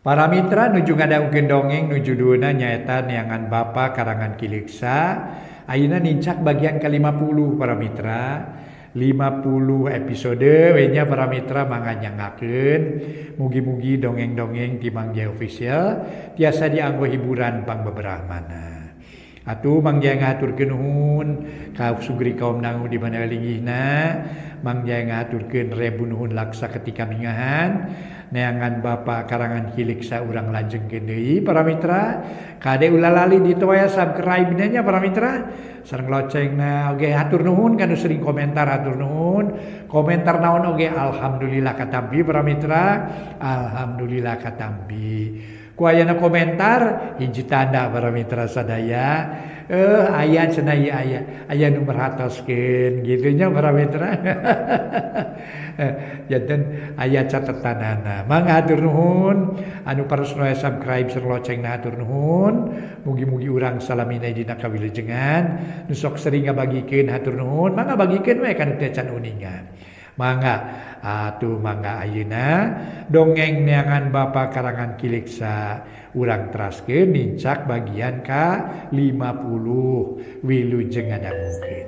Para mitra nuju ngadangukeun dongeng nu judulna nyaeta Neangan Bapa Karangan Ki Leuksa. Ayeuna nincak bagian ke-50 para mitra. 50 episode we nya para mitra mangga nyangakeun. Mugi-mugi dongeng-dongeng ti Mang Jaya Official tiasa dianggo hiburan pangbeberahmana. Atuh Mang Jaya ngahaturkeun nuhun ka sugri kaum dangu di mana linggihna. Mang Jaya ngahaturkeun rebu nuhun laksa ketika mingahan. Neangan Bapa Karangan Ki Leuksa urang lajengkeun deui para mitra. Kade ulah lali ditoel subscribe nya para mitra. Sareng loncengna oge hatur nuhun kanu sering komentar hatur nuhun. Komentar naon oge alhamdulillah katampi para mitra. Alhamdulillah katampi. Ku ayana komentar hiji tanda para mitra sadaya aya cenah ieu aya aya nu merhatoskeun kitu nya para mitra. Janten aya catetanana. Mangga hatur nuhun anu paros subscribe sareng loncengna hatur nuhun. Mugi-mugi urang salamina dina kawilujengan nu sok sering ngabagikeun hatur nuhun. Mangga bagikeun we ka nu teu can uninga. Mangga atuh mangga ayeuna dongeng Neangan Bapa Karangan Ki Leuksa urang teraskeun nincak bagian ka 50 wilujeng ngadangukeun.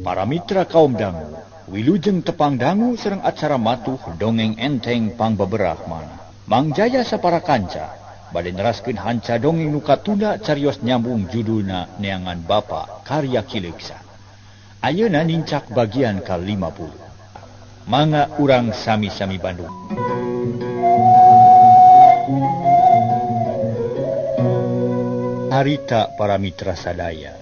Para mitra kaum dangu, wilujeng tepang dangu sareng acara matuh dongeng enteng pangbeberahmana. Mang Jaya sapara kanca bade neraskeun hanca dongeng nu katunda carios nyambung judulna Neangan Bapa Karya Ki Leuksa. Ayeuna nincak bagian ka-50. Mangga urang sami-sami Bandung. Harita para mitra sadaya,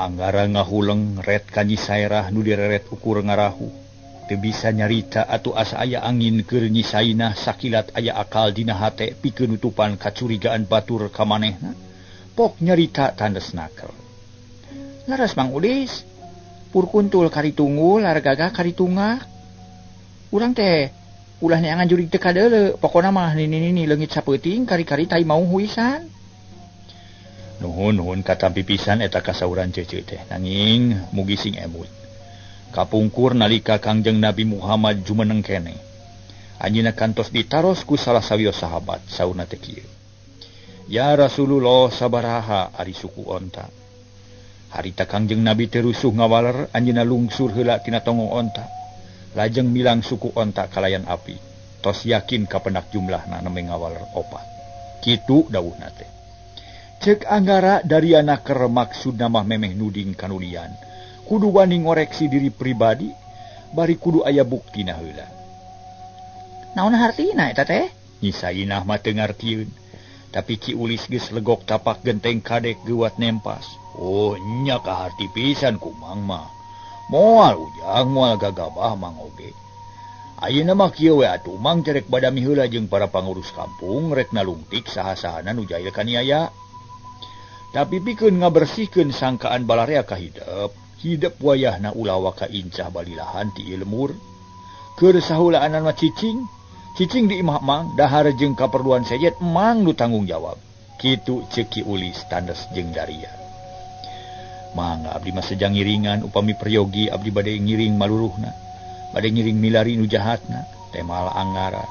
anggara ngahuleng ret ka Nyi Saerah nu direret ukur ngarahu. Teu bisa nyarita atuh asa aya angin keur Nyi Sainah sakilat aya akal dina hate pikeun nutupan kacurigaan batur ka manehna. Pok nyarita tandes naker. Laras Mang Ulis, purkuntul karitunggul largagah karitungak. Urang teh ulah neangan jurig teu kadeuleu, pokona mah nini-nini leungit sapeuting kari-kari tai mau huisan. Nuhun nuhun katampi pisan eta kasauran cece teh, nanging mugi sing emut. Kapungkur nalika Kangjeng Nabi Muhammad jumeneng keneh. Anjeunna kantos ditaros ku salah sawios sahabat saurna teh kieu. Ya Rasulullah sabaraha ari suku onta. Harita Kangjeng Nabi teu rusuh ngawaler anjeunna lungsur heula tina tonggong onta. Lajeng milang suku onta kalayan api. Tos yakin kapenak jumlahna nembe ngawaler opat. Kitu dawuhna teh. Cek anggara dariana keur maksudna mah memeh nuding kanulian. Kudu wani ngoreksi diri pribadi bari kudu aya buktina heula. Naon hartina eta teh? Nyi Sainah mah teu ngartieun. Tapi Ki Ulis geus legok tapak genteng kadek geuwat nempas. Oh nya kaharti pisan ku Mang mah. Moal ujang moal gagabah Mang oge. Ayeuna mah kieu we atuh Mang cerek badami heula jeung para pangurus kampung rek nalungtik saha-sahana nu jahil kaniaya. Tapi pikeun ngabersihkeun sangkaan balarea ka hidep. Hidep wayahna ulah waka incah balilahan ti lemur. Keur sahulaanan mah cicing, cicing di imah Mang dahar jeung kaperluan sejet Mang nu tanggung jawab. Kitu ceuk Ki Ulis tandes jeung daria. Mangga abdi mah sejang ngiringan upami peryogi abdi bade ngiring maluruhna. Bade ngiring milari nu jahatna teh malah anggara.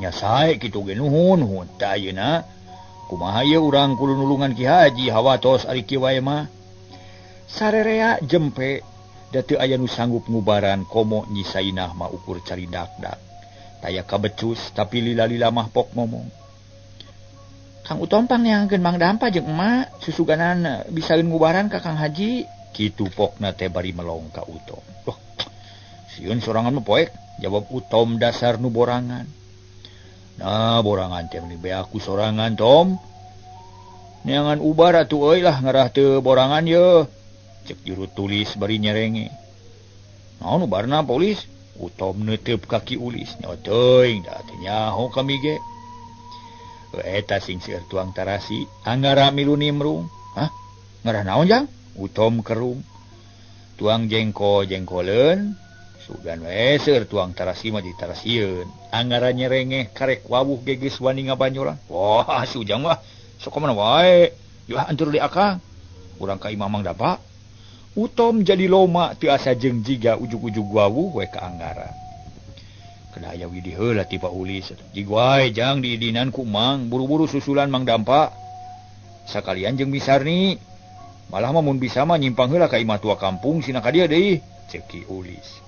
Nya sae kitu ge nuhun nuhun teh ayeuna kumaha ieu urang kudu nulungan Ki Haji hawatos ari kieu wae mah. Sarerea jempe da teu aya nu sanggup ngubaran komo Nyi Sainah mah ukur cari dak-dak. Taya kabecus tapi lila-lila mah pok ngomong. Kang Utom pangneangkeun Mang Dampa jeung emak susuganan bisaeun ngubaran ka Kang Haji. Kitu pokna teh bari melong ka Utom. Loh, sieun sorangan mah poek, jawab Utom dasar nu borangan. Nah, borangan teh meni beak ku sorangan Tom. Neangan ubar atuh euy lah ngarah teu borangan ye. Cek juru tulis bari nyerenge. Naon ubarna polis? Utom neuteup ka Ki Ulis. Nya teuing da teh nyaho kami ge. Eta sing seueur tuang tarasi anggara milu nimrung. Hah? Ngarah naon jang? Utom kerung. Tuang jengko jengkoleun. Sugan we seueur tuang tarasi mah ditarasieun. Anggara nyerengeh karek wawuh ge geus wani ngabanyolan. Wah, si Ujang mah sok mana wae. Yuh antur di akang. Urang ka imah Mang Dapa. Utom jadi loma teu asa jeung jiga ujug-ujug wawuh we ka Anggara. Kena aya widi heula ti Pak Ulis. Jig wae jang diidinan ku Mang, buru-buru susulan Mang Dampa. Sakalian jeung Misarni. Malah mah mun bisa mah nyimpang heula ka imah tua kampung sina ka dieu deui, ceuk Ki Ulis.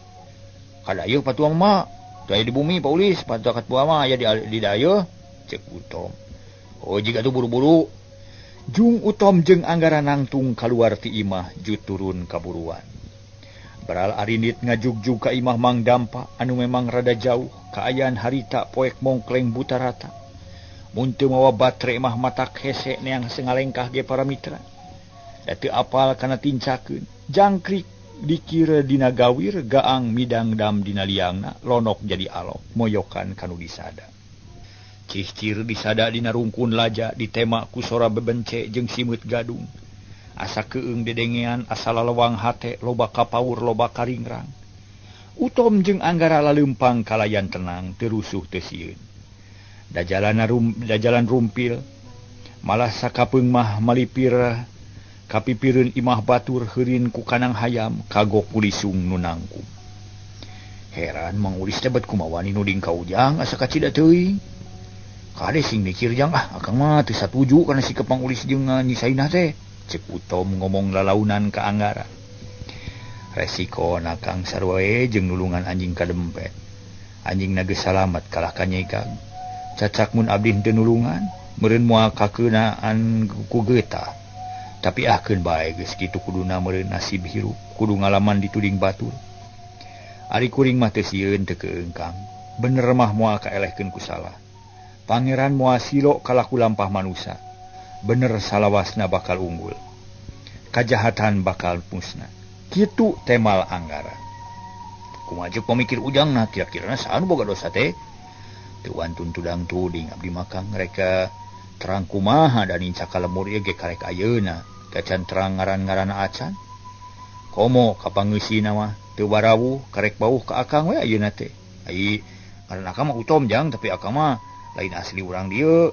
Kada ieu patuang mah, teu aya di bumi Pak Ulis, patakat buah mah aya di dayeuh, ceuk Utom. Oh jiga tuh buru-buru. Jung Utom jeung Anggara nangtung kaluar ti imah ju turun kaburuan. Baral arinit ngajugjug ka imah Mang Dampa anu memang rada jauh kaayaan harita poek mongkleng buta rata. Mun teu mawa batre mah matak hese neang sengalengkah ge para mitra. Da teu apal kana tincakeun, jangkrik dikira dina gawir gaang midangdam dina liangna lonok jadi alok moyokan kanu disada. Cihcir disada dina rungkun laja ditema ku sora bebence jeung simeut gadung. Asa keung dedengean asa lalewang hate loba kapaur loba karingrang. Utom jeung Anggara laleumpang kalayan tenang teu rusuh teu sieun. Da jalan rumpil malah sakapeung mah malipir kapipireun imah batur heurin ku kanang hayam kagok kulisung nu nangkum. Heran Mang Ulis teh bet kumaha wani nuding ka Ujang asa kacida teuing. Kade sing mikir jang ah akang mah teu satuju kana sikap Mang Ulis jeung Nyi Sainah teh. Ceuk Utom ngomong lalaunan ka Anggara. Resiko akang sarua we jeung nulungan anjing kadempet. Anjing na geus salamet kalah ka nyekag. Cacak mun abdi henteu nulungan meureun moal kakeunaan ku getah. Tapi ahkeun bae geus kitu kuduna meureun nasib hirup kudu ngalaman dituding batur. Ari kuring mah teu sieun teu keungkang. Bener mah moal kaelehkeun ku salah. Pangeran moal silo kalaku lampah manusa. Bener salawasna bakal unggul. Kajahatan bakal musnah. Kitu temal Anggara. Kumaha jeung pamikir Ujangna kira-kirana saha nu boga dosa teh? Teu wantun tudang tuding abdi mah Kang reka terang kumaha da nincak ka lemur ieu ge karek ayeuna. Kacan terang ngaran-ngaran acan. Komo kapangeusina mah teu barawuh karek bauh ka akang we ayeuna teh. Ai ngaran akang mah Utom jang tapi akang mah lain asli urang dieu.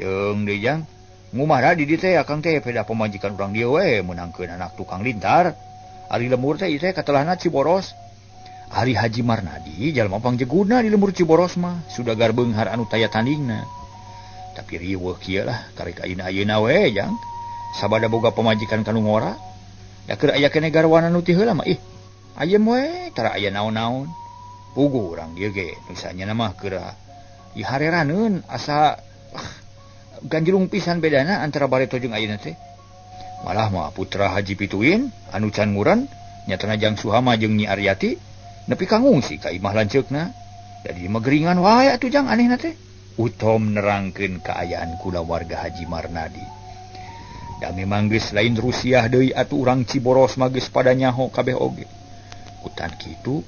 Jeung deui jang ngumah di dieu teh akang teh peda pamajikan urang dieu we meunangkeun anak tukang lintar. Ari lemur teh ieu teh katelahna Ciboros. Ari Haji Marnadi jalma pangjeguna di lemur Ciboros mah sudagar beunghar anu taya tandingna. Tapi riweuh kieu lah karek ayeuna-ayeuna we jang. Sabada boga pamajikan kanu ngora. Da keur aya keneh garwana nu ti heula mah ih ayem we tara aya naon-naon. Puguh urang dieu ge nu sanyana mah keur ieu hareraneun asa ganjlung pisan bedana antara bareto jeung ayeuna teh. Malah mah putra Haji Pituin anu can nguran nyatana Jang Suhama jeung Nyi Aryati nepi ka ngungsi ka imah lanceukna. Jadi megeringan wae atuh jang anehna teh. Utom nerangkeun kaayaan kulawarga Haji Marnadi. Da memang geus lain Rusiah deui atuh urang Ciboros mah geus pada nyaho kabeh oge. Kutan kitu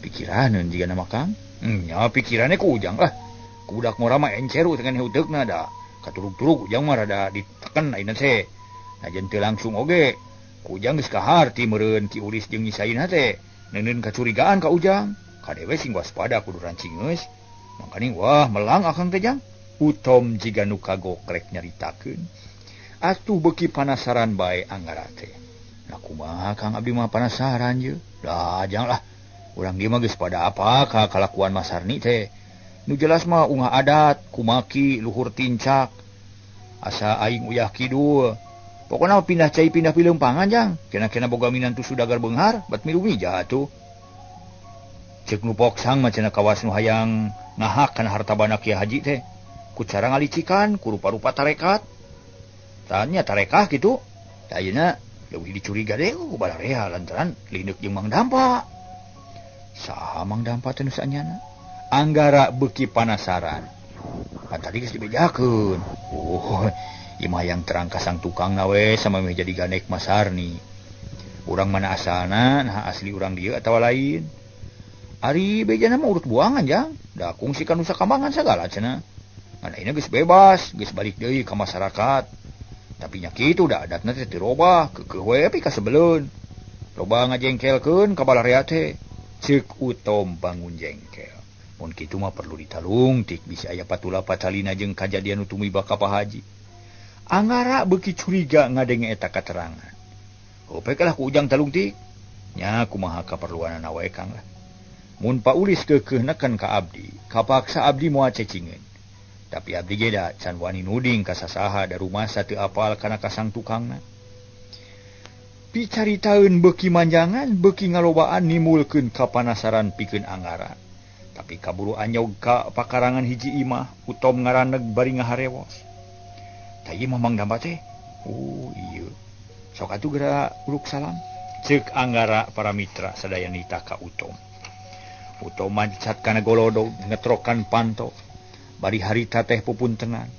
pikiraneun jiga nama Kang. Nya pikirannya ku Ujang lah. Kudak ngora mah enceru dengan heuteukna da. Katurug-turug Ujang mah rada diteken ayeuna teh. Najan teu langsung oge. Ku Ujang geus kaharti meureun Ki Ulis jeung Nyi Sainah teh. Neuneun kacurigaan ka Ujang. Kadewe sing waspada kudu rancingeus. Mangkaning wah melang akang teh jang. Utom jiga nu kagokrek nyaritakeun. Atuh beuki panasaran bae Anggara teh. Nah kumaha Kang abdi mah panasaran ye. Lah jang lah. Urang dieu mah geus pada apa ka kalakuan Masarni teh. Nu jelas mah ungah adat, kumaki, luhur tincak. Asa aing uyah kidul. Pokona pindah cai pindah pileumpangan jang. Kena-kena boga minantu sudagar beunghar, bat milu mija atuh. Ceuk nu poksang mah cenah kawas nu hayang ngahak kana harta bana Kiai Haji teh. Ku cara ngalicikan, ku rupa-rupa tarekat. Tanya tarekah kitu. Da ayeuna leuwih dicuriga deui ku balarea lantaran lindeuk jeung Mang Dampa. Saha Mang Dampa teh nu saanyana? Anggara beuki panasaran. Pan tadi geus dibejakeun. Oh, imah yang terang kasang tukang na we sama meh jadi ganek Masarni. Urang mana asalna, nah asli urang dieu atawa lain. Ari bejana mah urut buangan jang. Da kungsi ka Nusa Kambangan sagala cenah. Ngan ayeuna geus bebas, geus balik deui ka masyarakat. Tapi nya kitu da adatna teh dirobah, keukeuh we pi kasebeleun. Loba ngajengkelkeun ka balarea teh. Ceuk Utom bangun jengkel. Mun kitu mah perlu ditalungtik bisi aya patula patalina jeung kajadian nu tumibak ka Pak Haji. Anggara beuki curiga ngadenge eta katerangan. Opek lah ku Ujang talungtik. Nya kumaha kaperluanana wae Kang lah. Mun Pak Ulis keukeuh neken ka abdi, kapaksa abdi moal cecingeun. Tapi abdi ge da can wani nuding ka sasaha da rumasa teu apal kana kasang tukangna. Picaritaeun beuki manjangan, beuki ngalobaan nimulkeun kapanasaran pikeun Anggara. Tapi kaburu anyog ka pakarangan hiji imah, Utom ngaraneg bari ngaharewos. Tah ieu mah Mang Dampa teh. Oh ieu. Sok atuh geura uluk salam. Ceuk Anggara para mitra sadaya nita ka Utom. Utom mancat kana golodog ngetrokan panto. Bari harita teh pupuntengan.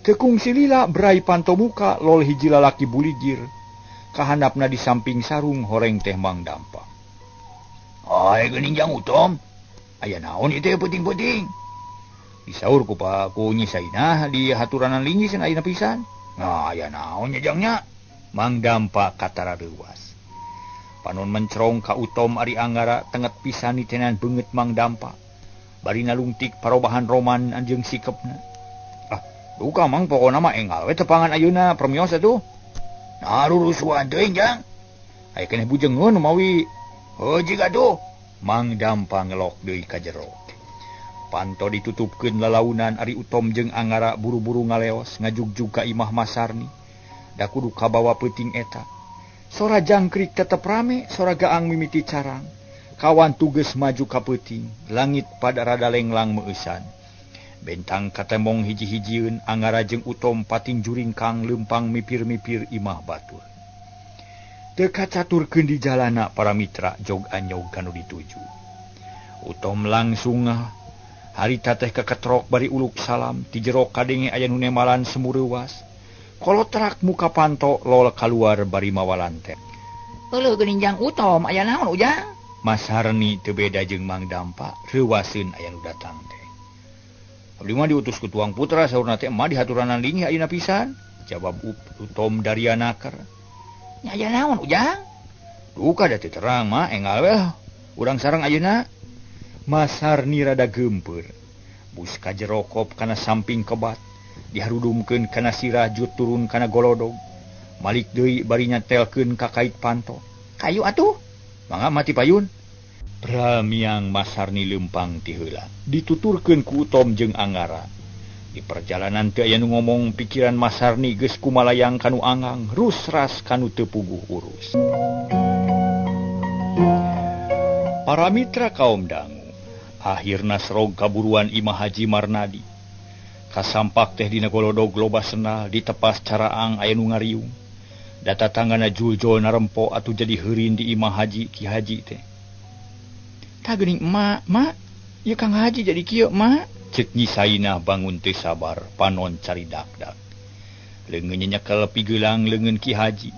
Teu kungsi lila berai panto muka lol hiji lalaki buligir. Kahandapna di samping sarung horeng teh Mang Dampa. Ai geuning jang Utom. Aya naon ieu teh peuting-peuting. Disaur ku Pak ku Nyi Sainah di haturanan linggis ayeuna pisan. Nah, aya naon nya jangnya? Mang Dampa katara reuas. Panon mencerong ka Utom ari Anggara tenget pisan nitenan beungeut Mang Dampa. Bari nalungtik parobahan roman anjeung sikepna. Ah, duka Mang pokona mah enggal we tepangan ayeuna permios atuh. Nah, rurusuhan teuing jang. Aya keneh bujengeun mawi. Heuh jiga tuh. Mang Dampa ngelok deui ka jero. Panto ditutupkeun lalaunan ari Utom jeung Anggara buru-buru ngaleos ngajugjug ka imah Masarni. Da kudu kabawa peuting eta. Sora jangkrik tetep rame, sora gaang mimiti carang. Kawan tuges maju ka peuting, langit pada rada lenglang meueusan. Bentang katemong hiji-hijieun, Anggara jeung Utom pating juringkang leumpang mipir-mipir imah batur. Teu kacaturkeun di jalana para mitra jog anyog kanu dituju. Utom langsung harita teh keketrok bari uluk salam, ti jero kadenge aya nu nemalan semureuwas. Kolotrak muka panto lol kaluar bari mawa lantet. Heueuh geuning jang Utom aya naon Ujang? Mas Harni teu beda jeung Mang Dampa, reuwaseun aya nu datang teh. Abdi mah diutus ku tuang putra saurna teh emak dihaturanan linggih ayeuna pisan. Jawab Utom Darianaker. Nya aya naon Ujang? Duka da teu terang mah enggal we lah. Urang sareng ayeuna. Mas Harni rada geumpeur. Bus ka jero kop kana samping kebat. Diharudumkeun kana sirah jut turun kana golodog. Malik deui bari nyetelkeun ka kait panto. Kayu atuh. Mangga mati payun. Pramiang Mas Harni leumpang ti heula. Dituturkeun ku Utom jeung Anggara. Di perjalanan teu aya nu ngomong pikiran Mas Harni geus kumalayang kanu angang, rusras kanu teu puguh urus. Para mitra kaum dangu, akhirna serog kaburuan imah Haji Marnadi. Kasampak teh dina golodog loba senal ditepas caraang aya nu ngariung. Data tanganna juljol narempo atuh jadi heurin di imah Haji Ki Haji teh. Tah geuning emak, mak, ieu Kang Haji jadi kieu, mak. Ceuk Nyi Sainah bangun teu sabar, panon cari dak-dak. Leungeun nyekel pigelang leungeun Ki Haji.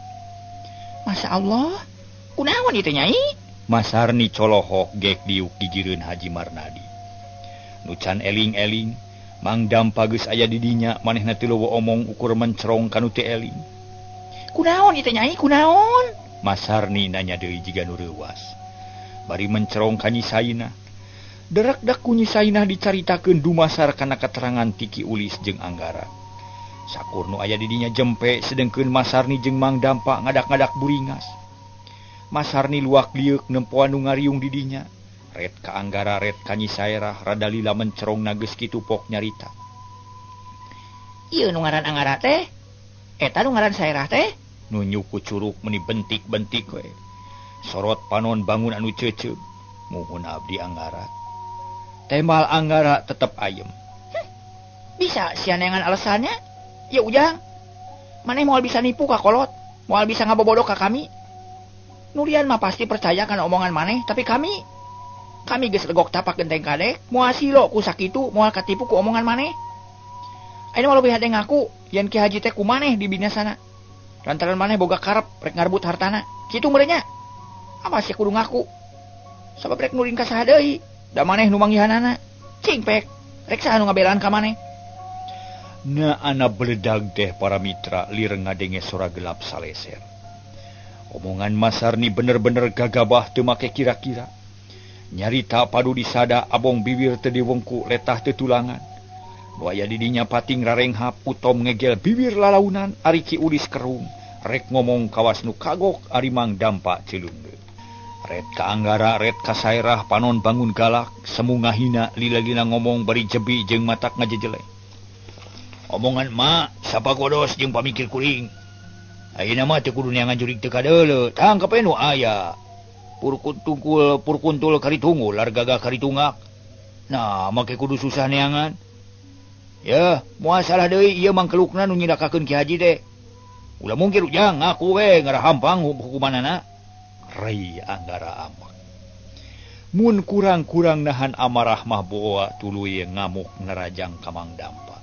Masya Allah, kunaon ieu teh Nyai? Mas Harni colohok gek diuk gigireun Haji Marnadi. Nu can eling-eling, Mang Dampa geus aya di dinya, manehna teu leuweung omong ukur mencerong kanu teu eling. Kunaon ieu teh Nyai, kunaon? Mas Harni nanya deui jiga nu reuwas. Bari mencerong ka Nyi Sainah. Derak-dak ku Nyi Sainah dicaritakeun dumasar kana keterangan Tiki Ulis jeung Anggara. Sakur nu aya di dinya jempe sedengkeun Mas Harni jeung Mang Dampa ngadak-ngadak buringas. Mas Harni luak lieuk nempoan nu ngariung di dinya. Ret ka Anggara ret ka Nyi Sairah rada lila mencerong geus kitu pok nyarita. Ieu nu ngaran Anggara teh? Eta nu ngaran Sairah teh? Nu nyuku curug meuni bentik-bentik we. Sorot panon bangun anu ceuceub. Muhun abdi Anggara. Temal Anggara tetep ayem. Bisa sia neangan alasannya? Ya Ujang. Maneh moal bisa nipu ka kolot, moal bisa ngabobodo ka kami. Nurian mah pasti percaya kana omongan maneh, tapi kami geus legok tapak genteng kadek, moal silo ku sakitu, moal katipu ku omongan maneh. Ayeuna mah leuwih hade ngaku yen Ki Haji teh ku maneh di binasana. Lantaran maneh boga karep rek ngarbut hartana. Kitu meureun nya. Apa sih kudu ngaku? Sabab rek nurin ka saha deui? Da maneh nu manggihanana. Cing pek, rek saha nu ngabelaan ka maneh? Na ana beledag teh para mitra lireng ngadenge sora gelap saleser. Omongan Mas Harni bener-bener gagabah teu make kira-kira. Nyarita padu disada abong bibir teu diwengku letah teu tulangan. Nu aya di dinya pating rarenghap Utom ngegel bibir lalaunan ari Ki Ulis kerung Rek ngomong kawas nu kagok ari Mang Dampa cileunggeut. Ret ka Anggara, ret ka Sairah panon bangun galak, semu ngahina lila-lila ngomong bari jebi jeung matak ngajejele. Omongan mak sapagodos jeung pamikir kuring. Ayeuna mah teu kudu neangan jurig teu kadeuleu, tangkep we nu aya. Purkuntungkul purkuntul karitunggul lar gagah karitungak. Nah, make kudu susah neangan. Ya, moal salah deui ieu mangkelukna nu nyilakakeun Ki Haji teh. Ulah mungkir ujang ngaku we ngarahampang hukumanana. Rei Anggara amak. Mun kurang-kurang nahan amarah mah boa tuluy ngamuk nerajang ka Mang Dampa.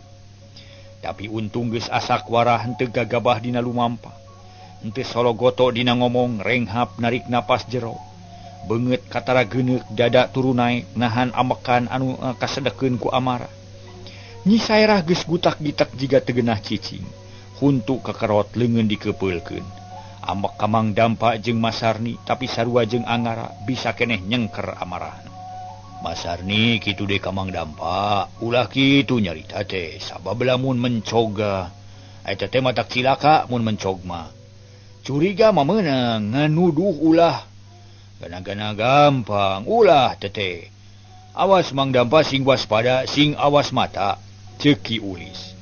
Tapi untung geus asak warah henteu gagabah dina lumampa. Henteu sologoto dina ngomong renghap narik napas jero. Beungeut katara geuneuk dada turun naek nahan amekan anu kasedekeun ku amarah. Nyi Sairah geus gutak-gitak jiga teu geunah cicing. Huntu kakerot leungeun dikepeulkeun. Ambek ka Mang Dampa jeung Masarni tapi sarua jeung Anggara bisa keneh nyengker amarahna. Masarni kitu deui ka Mang Dampa, ulah kitu nyarita teh sabab lamun mencoga eta teh matak cilaka mun mencog mah. Curiga mah meunang nganuduh ulah. Gana-gana gampang ulah teteh. Awas Mang Dampa sing waspada sing awas mata ceuk Ki Ulis.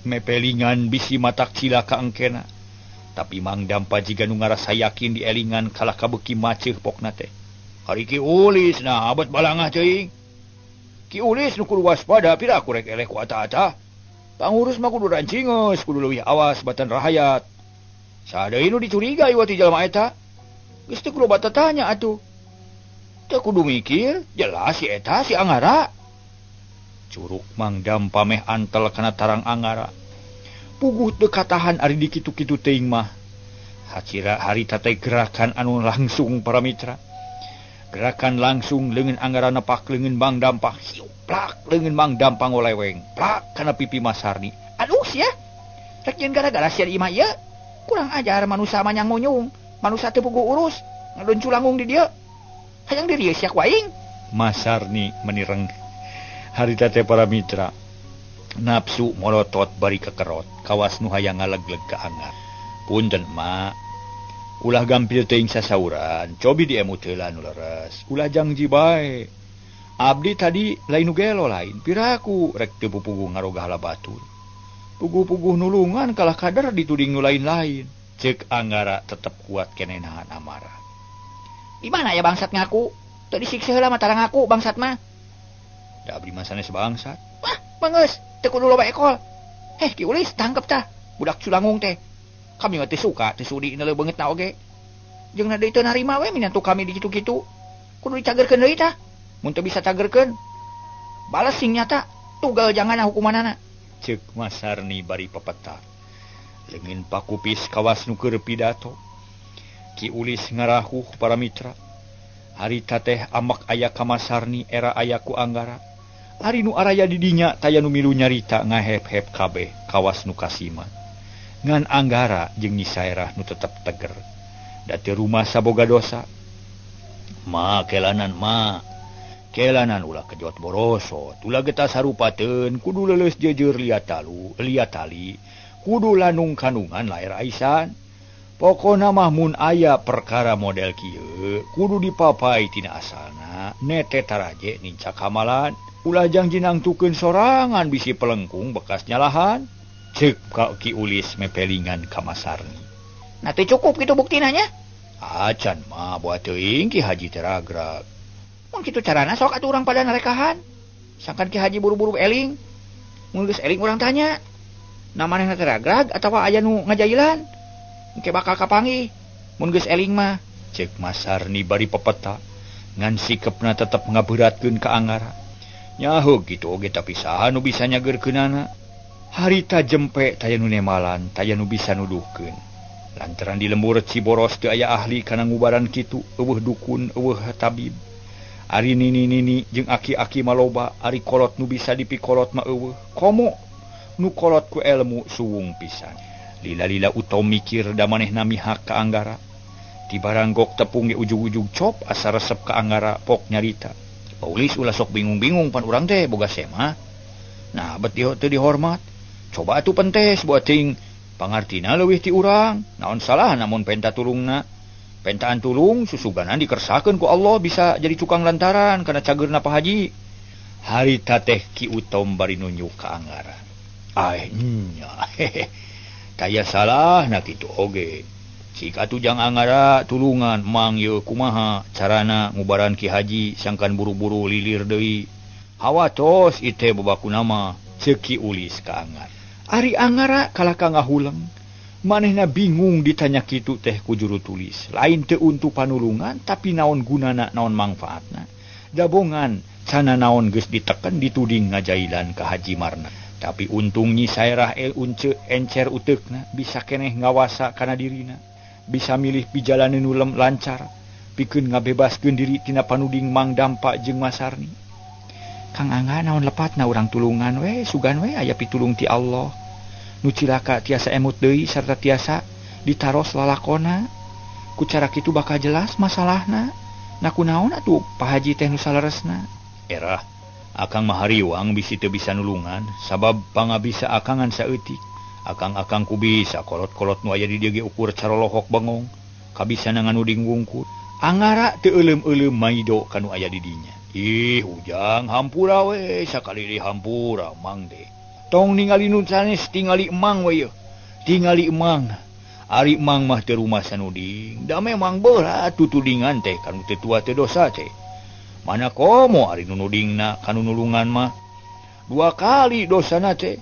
Mepelingan bisi matak cilaka engkena. Tapi Mang Dampa jiga nu ngarasa yakin dielingan kalah kabeuki maceuh pokna teh. Ari Ki Ulis nah abet balangah teuing. Ki Ulis nu kudu waspada pira aku rek eleh ku ata-ata. Pangurus mah kudu rancingeus, kudu leuwih awas batan rahayat. Sadeui nu dicuriga ieu ti jalma eta. Geus teu kudu batatanya atuh. Teu kudu mikir, jelas si eta si Anggara. Curuk Mang Dampa meh antel kana tarang Anggara. Puguh teu katahan ari dikitu-kitu teuing mah. Hacira harita teh gerakan anu langsung para mitra. Gerakan langsung leungeun Anggara nepak leungeun Mang Dampa hiup plak leungeun Mang Dampa ngoleweng plak kana pipi Masarni. Aduh sia. Rek jeung gara-gara sia di imah ieu. Kurang ajar manusa manyang monyong, manusa teu puguh urus, ngadon culangung di dieu. Hayang diri sia ku aing. Masarni menireng harita teh para mitra. Nafsu molotot bari kekerot kawas nu hayang ngalegleg ka Anggar. Punten mak, ulah gampil teuing sasauran, cobi diemut heula nu leres, ulah jangji bae. Abdi tadi lain nu gelo lain, piraku rek teu pupuguh ngarogah batur. Puguh-puguh nulungan kalah kadar dituding nu lain-lain. Ceuk Anggara tetep kuat keneh nahan amarah. Di mana ya bangsat ngaku? Teu disiksa heula mah tara ngaku bangsat mah. Da abdi mah sanes bangsat. Wah, mangeus. Teu kudu loba ekol. Heh, Ki Ulis tangkep tah budak culangung teh. Kami mah teu suka, teu sudi neuleuh beungeutna oge. Jeung na deui teu narima we minantu kami di kitu-kitu. Kudu dicagerkeun deui tah. Mun teu bisa cagerkeun, balas sing nyata, tugal jangan hukumanana. Ceuk Masarni bari pepetak. Leungeun pakupis kawas nu keur pidato. Ki Ulis ngarahuh para mitra. Harita teh amak aya ka Masarni era aya ku Anggara. Ari nu araya di dinya taya nu milu nyarita ngahep-hep kabeh kawas nu kasima. Ngan Anggara jeung Nyi Sairah nu tetep teger. Da teu rumah saboga dosa. Ma kelanan ma. Kelanan ulah kejot borosot, ulah getas sarupateun, kudu leuleus jeujeur liat talu, liat tali, kudu lanung kandungan lair aisan. Pokona mah mun aya perkara model kieu, kudu dipapai tina asalna, nete taraje nincak hamalan. Ulah jang jinangtukeun sorangan bisi pelengkung bekas nyalahan. Ceuk ka Ki Ulis mepelingan ka Masarni. Nah teu cukup kitu buktina nya? Acan mah buat teuing Ki Haji teh ragrag. Mun kitu carana sok atuh urang pada narekahan. Sangkan Ki Haji buru-buru eling. Mun geus eling urang tanya. Nah manehna teh ragrag atawa aya nu ngajailan? Engke bakal kapanggih. Mun geus eling mah. Ceuk Masarni bari pepeta. Ngan sikepna tetep ngabeuratkeun ka Anggara. Nyaho gitu oge tapi saha nu bisa nyageurkeunana. Harita jempe taya nu nemalan, taya nu bisa nuduhkeun. Lantaran di lembur Ciboros teu aya ahli kana ngubaran kitu, eueuh dukun, eueuh tabib. Ari nini-nini jeung aki-aki maloba, ari kolot nu bisa dipikolot mah eueuh. Komo nu kolot ku elmu suwung pisan. Lila-lila Utom mikir da manehna mihak ka Anggara. Ti baranggok tepung ge ujug-ujug cop asa resep ka Anggara pok nyarita. Paulis ulah sok bingung-bingung pan urang teh boga sema. Nah, bet teu dihormat. Coba atuh pentes buat ting. Pangartina leuwih ti urang, naon salah namun penta tulungna. Pentaan tulung susuganan dikersakeun ku Allah bisa jadi cukang lantaran kana cageurna Pak Haji. Harita teh Ki Utom bari nunjuk ka Anggara. Ah nya hehe. Taya salahna kitu oge. Cik atuh jang Anggara tulungan mang yeuh kumaha carana ngubaran Ki Haji sangkan buru-buru lilir deui. Hawatos ite babakuna mah ceuk Ki Ulis ka Anggara. Ari Anggara kalah ka ngahuleng. Manehna bingung ditanya kitu teh ku juru tulis. Lain teu untu panulungan tapi naon gunana naon mangfaatna. Dabongan cana naon geus diteken dituding ngajailan ka Haji Marna. Tapi untung Nyi Sairah el unce encer uteukna bisa keneh ngawasa kana dirina. Bisa milih pijalane nu lem lancar pikeun ngabebaskeun diri tina panuding Mang Dampak jeung Masarni. Kang Angga naon lepatna urang tulungan we sugan we aya pitulung ti Allah. Nu cilaka tiasa emut deui sarta tiasa ditaros lalakona. Ku cara kitu bakal jelas masalahna. Nah kunaon atuh Pak Haji teh nu saleresna? Erah, akang mah hariwang bisi teu bisa nulungan sabab pangabisa akangan saeutik. Akang-akang ku bisa kolot-kolot nu aya di dieu ge ukur carolohok bengong, kabisana nganuding wungkul. Angara teu euleum-euleum maido ka nu aya di dinya. Ih, Ujang hampura we sakali deui hampura mang teh. Tong ningali nu sanes tingali emang we yeuh. Tingali emang. Ari emang mah teu rumah sanuding. Da memang berat tutudingan teh kanu teu tua teu dosa teh. Mana komo ari nu nudingna kanu nulungan mah. Dua kali dosana teh.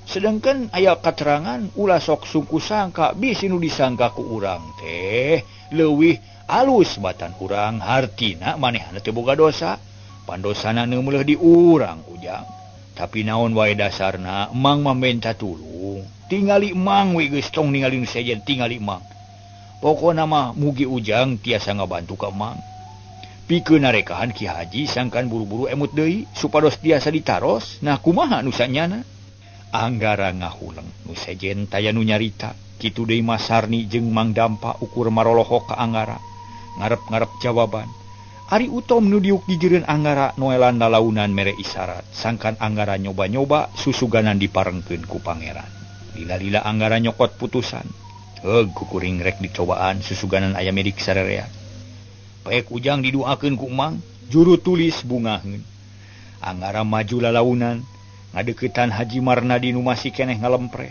Sedangkan aya katerangan ulah sok sungku sangka bisi nu disangka ku urang teh leuwih alus batan urang hartina manehna teu boga dosa. Pandosana nu meuleuh di urang Ujang. Tapi naon wae dasarna emang mah menta tulung. Tingali emang we geus tong ningali nu sejen tingali emang. Pokona mah mugi Ujang tiasa ngabantu ka emang. Pikeun narekahan Ki Haji sangkan buru-buru emut deui supados tiasa ditaros. Nah kumaha nu sanyana? Anggara ngahuleng nu sejen taya nu nyarita. Kitu deui Masarni jeung Mang Dampa ukur marolohok ka Anggara. Ngarep-ngarep jawaban. Ari Utom nu diuk gigireun Anggara noelan lalaunan mere isarat. Sangkan Anggara nyoba-nyoba susuganan diparengkeun ku pangeran. Lila-lila Anggara nyokot putusan. Heug kukuring rek dicobaan susuganan aya medik sarerea. Paek Ujang diduakeun ku Mang, juru tulis bungaheun. Anggara maju lalaunan ngadeukeutan Haji Marnadi nu masih keneh ngalempreh.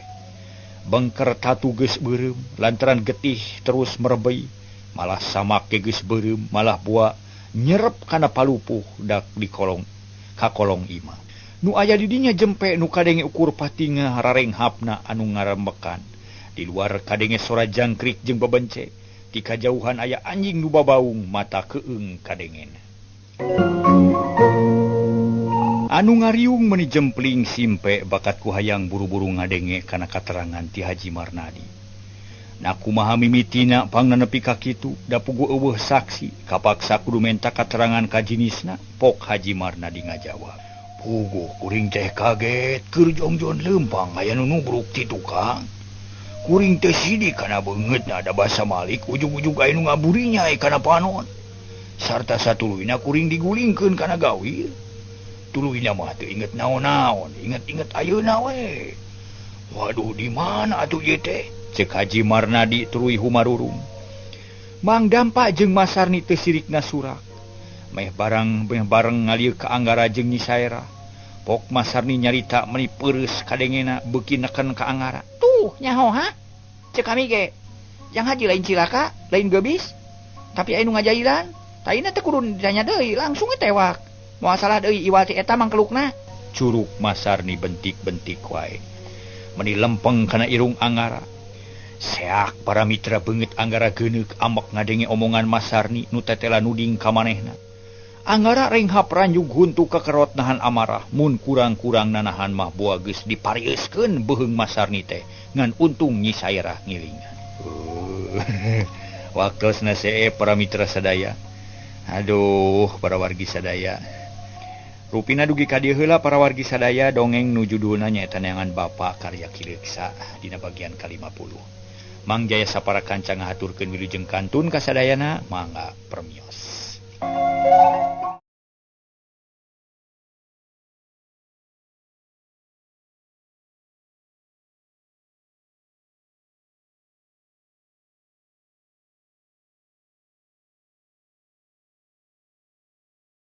Bengker tatu geus beureum lantaran getih terus merebei. Malah samak ge geus beureum malah buah nyerep kana palupuh dak di kolong ka kolong imah. Nu aya di dinya jempe nu kadenge ukur patinga rarenghapna anu ngarembekan. Di luar kadenge sora jangkrik jeung bebence. Ti kajauhan aya anjing nu babaung mata keung kadengen. Anu ngariung meuni jempling simpe bakat ku hayang buru-buru ngadenge kana katerangan ti Haji Marnadi. Nah kumaha mimitina pangna nepi ka kitu da puguh eueuh saksi kapaksa kudu menta katerangan ka jinisna pok Haji Marnadi ngajawab. Puguh kuring teh kaget keur jongjon leumpang aya nu nubruk ti tukang. Kuring teh sidik kana beungeutna da basa malik ujug-ujug aya nu ngaburinya kana panon. Sarta satuluyna kuring digulingkeun kana gawir. Tuluyna mah teu inget naon-naon, inget-inget ayeuna we. Waduh di mana atuh ieu teh? Cek Haji Marnadi tuluy humarurung. Mang Dampak jeung Masarni teu sirikna surak. Meh barang bareng ngalieu ka Anggara jeung Nyi Sairah. Pok Masarni nyarita meuni peureus kadengena beuki neken ka Anggara. Tuh nyaho ha? Cek kami ge. Yang haji lain cilaka, lain geubis. Tapi aya nu ngajailan, taina teh kudu ditanya deui, langsung we tewak. Moal salah deui iwal ti eta mangkelukna. Curug Masarni bentik-bentik wae. Meuni lempeng kana irung Anggara. Seak para mitra beungeut Anggara geuneuk amek ngadenge omongan Masarni nu tetela nuding ka manehna. Anggara renghap ranjug huntu kakerot nahan amarah mun kurang-kurang nanahan mah boa geus diparieuskeun beuheung Masarni teh ngan untung Nyi Sairah ngilingan. Waktosna see para mitra sadaya. Aduh para wargi sadaya. Rupina dugi ka dieu heula para wargi sadaya dongeng nu judulna nyaeta Neangan Bapa karya Ki Leuksa dina bagian ka-50. Mang Jaya sapara kanca ngahaturkeun wilujeng kantun ka sadayana mangga permios.